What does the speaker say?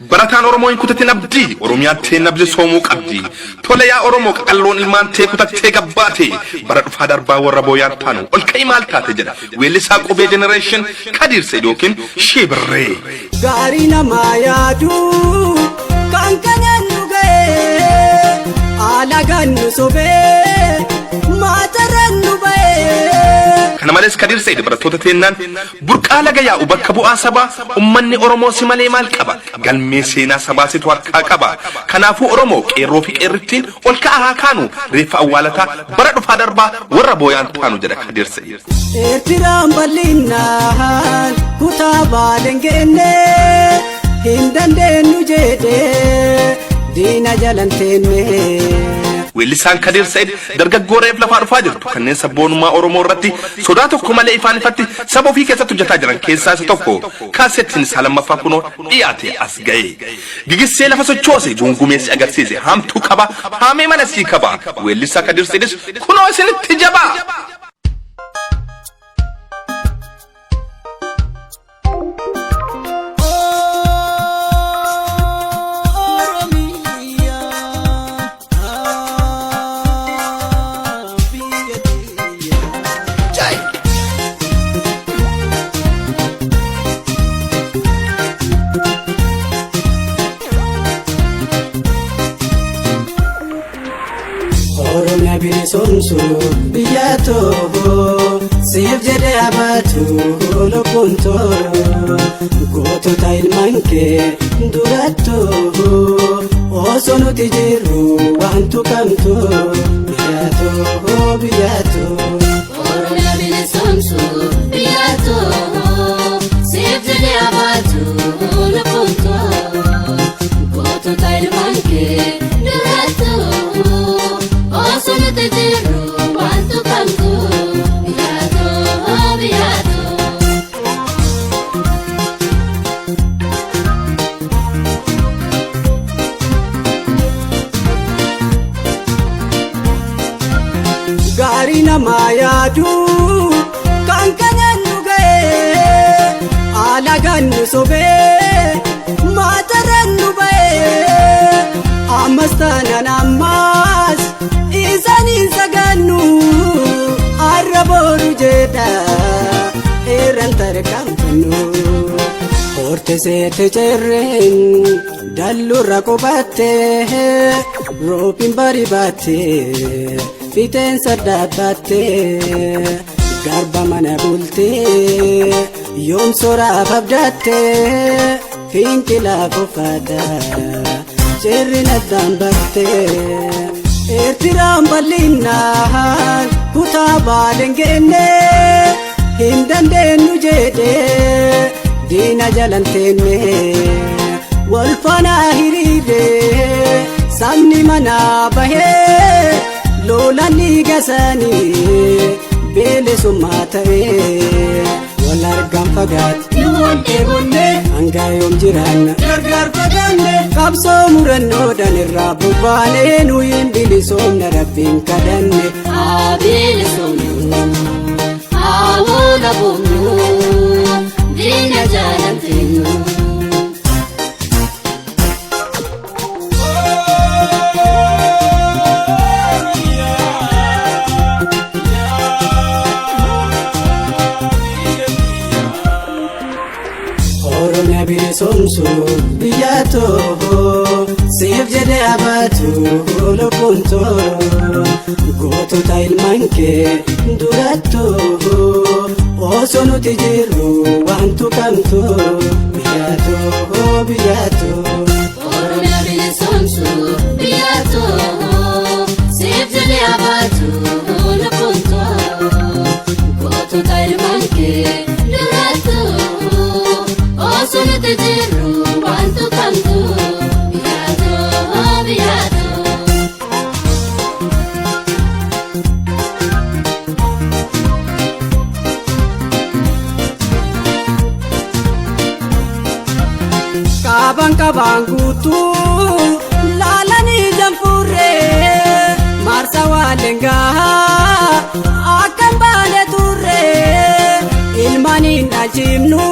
Barataan Oromoo hin kutatin abdii, Oromiyaan teenna bilisoomuu qabdi. Tole yaa Oromoo qaqalloon ilmaan tee kutattee gabbaate, bara dhufaa darbaa warra booyaan taanu ol ka'i maal taate jedha weellisaa Qubee Generation Kadiir Seid yookiin Shiibirree. Gaarii namaa yaadu kan kanaan nu ga'e alagaan nu sobee maatarraan nu ba'e. Kana malees Kadiir Seid barattoota teennaan burqaa laga yaa'u bakka bu'aa sabaa ummanni Oromoo si malee maal qaba galmee seenaa sabaa situ harkaa qaba kanaafuu Oromoo qeerroo fi qeerrittiin ol ka'a haa kaanu reeffa awwaalataa bara dhufaa darbaa warra booyaan taanu jedha Kadiir Seid. Eertiraan bal'innaan kutaa baaleen geenne hin dandeenyu jedhee diina jalan teenne. Weellisaan Kadiir Said dargaggoo reef lafaa dhufaa jirtu kanneen sabboonummaa Oromoo irratti sodaa tokko malee ifaan ifatti saba ofii keessatti hojjetaa jiran keessaa isa tokko. Kaasettiin isaa lammaffaa kunoo dhiyaate as ga'e. Gigissee lafa sochoose guungumeessi agarsiise haamtuu qaba haamee mana sii qaba. Weellisaa Kadiir Saidis kunoo isinitti jabaa. Oromiyaa bilisoomsu biyya too siif jedhee abaatu lubbuun too gootota ilmaan kee durattu osoo nuti jirru wantu kamtu biyya too biyya too. Oromiyaa bilisoomsu biyya too siif jedhee abaatu lubbuun too gootota ilmaan kee durattu osoo nuti jirru wantu kamtu biyya too biyya too. Gaarii namaa yaadu kan kanaan nu ga'e alagaan nu sobee maatarraan nu ba'e ammas taanaan ammas isaan hin sagaannu arra boru jedha irraan tarkaanfannu. Horte seete ceerreen dallurra qubattee roobiin bari baattee fixeensa dhaabbattee garba mana bultee yoom soraaf abdattee fincilaaf uffata ceerri naddaan battee Eertiraan bal'innaan kutaa baaleen geenne hin dandeenyu jedhee diina jalan teenne wal faana hiriiree sabni manaa bahee lolaan dhiigasanii bilisummaa ta'ee wal argaan fagaate Nu waldee bonnee hanga yoom jiraanna gargaar fagaanne qabsoo murannoodhaan irraa bobbaanee nuyi hin bilisoomna rabbiin kadhanne. haa bilisoomnu haa walaboomnu diina jalan teenyu. Oromiyaa bilisoomsu biyya too siif jedhee abaatu lubbuun too gootota ilmaan kee durattu osoo nuti jirru wantu kamtu biyya too biyya too. Oromiyaa bilisoomsu biyya too siif jedhee abaatu lubbuun too gootota ilmaan kee durattu osoo nuti jirru wantu kamtu biyya too biyya too. Qaban qabaan guutuu laalanii janfurree marsa waalengaa akkan baane turre ilmaan hin dhaalchifnu